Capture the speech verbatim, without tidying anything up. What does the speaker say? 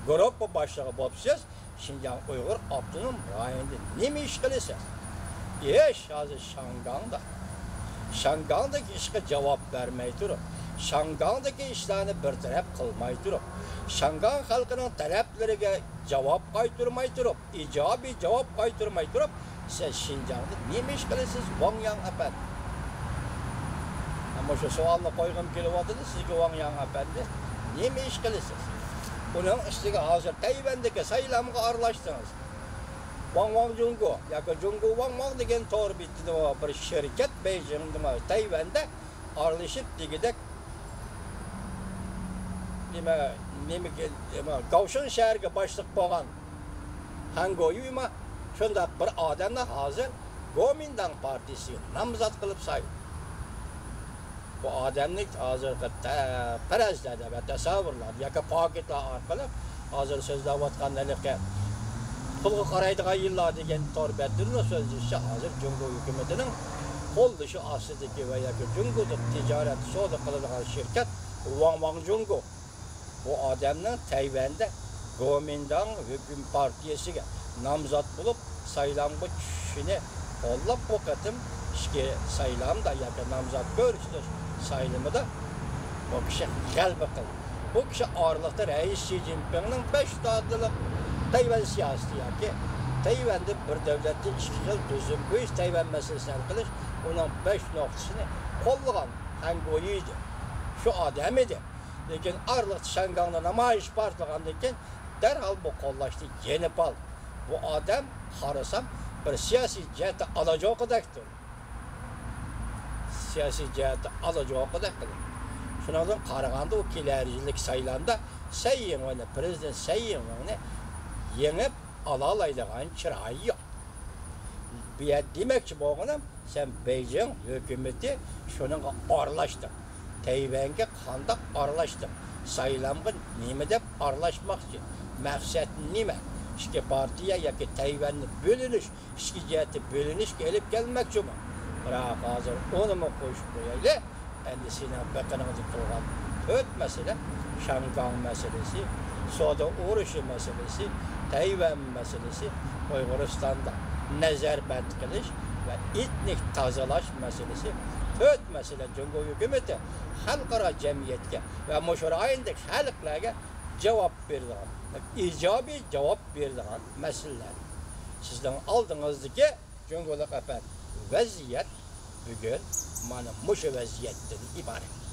گۇرۇپپا باشلىقى بوپسىز، شىنجاڭ ئۇيغۇر ئاپتونوم رايونىدا نېمە ئىش قىلىسىز؟ ئىش ھازىر شياڭگاڭدا. شياڭگاڭدىكى ئىشقا جاۋاب بەرمەي تۇرۇپ، شياڭگاڭدىكى ئىشلارنى بىر تەرەپ قىلماي تۇرۇپ، شياڭگاڭ خەلقىنىڭ تەلەپلىرىگە جاۋاب قايتۇرماي تۇرۇپ، ئىجابىي جاۋاب قايتۇرماي تۇرۇپ، سىز شىنجاڭدا نېمە ئىش قىلىسىز، ۋاڭ ياڭ ئەپەندى؟ مۇشۇ سوئالنى قويغۇم كېلىۋاتىدۇ سىزگە، ۋاڭ ياڭ ئەپەندى، نېمە ئىش قىلىسىز؟ ئۇنىڭ ئۈستىگە ھازىر تەيۋەندىكى سايلامغا ئارىلاشتىڭىز. ۋاڭ ۋاڭ جۇڭگو ياكى جۇڭگو ۋاڭ ۋاڭ دېگەن تور بېتىدە بىر شىركەت بېيجىڭدىمۇ، تەيۋەندە ئارىلىشىپ دېگۈدەك نېمە، نېمە، نېمە، گاۋشىڭ شەھىرىگە باشلىق بولغان ھەن گويۈما شۇنداق بىر ئادەمنى ھازىر گومىنداڭ پارتىيىسىگە نامزات قىلىپ سايلىدى. بۇ ئادەمنى ھازىرقى تە-، پەرەزلەردە ۋە تەسەۋۋۇرلاردا ياكى پاكىتلار ئارقىلىق ھازىر سۆزلەۋاتقان ھېلىقى پۇلغا قارايدىغان يىللار دېگەن تور بەتلىرىنىڭ سۆزلىشىچە، ھازىر جۇڭگو ھۆكۈمىتىنىڭ قوللىشى ئاستىدىكى ۋە ياكى جۇڭگودىكى تىجارەت سودا قىلىدىغان شىركەت ۋاڭ ۋاڭ جۇڭگو بۇ ئادەمنىڭ تەيۋەندە گومىنداڭ ھۆكۈم پارتىيىسىگە نامزات بولۇپ سايلامغا چۈشۈشىنى قوللاپ، بۇ قېتىم ئىچكى سايلامدا ياكى نامزات كۆرسىتىش سايلىمىدا بۇ كىشى غەلىبە قىلدى. بۇ كىشى ئارىلىقتا رەئىس شى جىنپىڭنىڭ بەش نۇقتىلىق تەيۋەن سىياسىتى ياكى تەيۋەندە بىر دۆلەتتە ئىككى خىل تۈزۈم بويىچە تەيۋەن مەسىلىسىنى ھەل قىلىش ئۇنىڭ بەش نۇقتىسىنى قوللىغان خەن گويى ئىدى. شۇ ئادەم ئىدى. لېكىن ئارىلىقتا شياڭگاڭدا نامايىش پارتلىغاندىن كېيىن دەرھال بۇ قوللاشنى يېنىپ ئالدى. بۇ ئادەم قارىسام بىر سىياسىي جەھەتتە ئالاجوقىدەك تۇرىدۇ. سىياسىي جەھەتتە ئالاجوقىدەك قىلىدۇ. شۇنىڭدىن قارىغاندا ئۇ كېلەر يىللىك سايلامدا سەي يىڭۋېننى، پىرېزىدېنت سەي يىڭۋېننى يېڭىپ ئالالايدىغان چىرايى يوق. بۇ يەردە دېمەكچى بولغىنىم، سەن بېيجىڭ ھۆكۈمىتى شۇنىڭغا ئارىلاشتىڭ. تەيۋەنگە قانداق ئارىلاشتىڭ؟ سايلامغا نېمە دەپ ئارىلاشماقچى؟ مەقسەت نېمە؟ ئىككى پارتىيە ياكى تەيۋەننى بۆلۈنۈش، ئىچكى جەھەتتە بۆلۈنۈشكە ئېلىپ كەلمەكچىمۇ؟ بىراق ھازىر ئۇنىمۇ قوشۇپ قويايلى. ئەمدى سېنىڭ بېقىنىڭدا تۇرغان تۆت مەسىلە، شياڭگاڭ مەسىلىسى، سودا ئۇرۇشى مەسىلىسى، تەيۋەن مەسىلىسى، ئۇيغۇرىستاندا نەزەربەند قىلىش ۋە ئېتنىك تازىلاش مەسىلىسى، تۆت مەسىلە جۇڭگو ھۆكۈمىتى خەلقئارا جەمئىيەتكە ۋە مۇشۇ رايوندىكى خەلقلەرگە جاۋاب بېرىدىغان، ئىجابىي جاۋاب بېرىدىغان مەسىلىلەر. سىزنىڭ ئالدىڭىزدىكى جۇڭگولۇق ئەپەندى، ۋەزىيەت بۈگۈن مانا مۇشۇ ۋەزىيەتتىن ئىبارەت.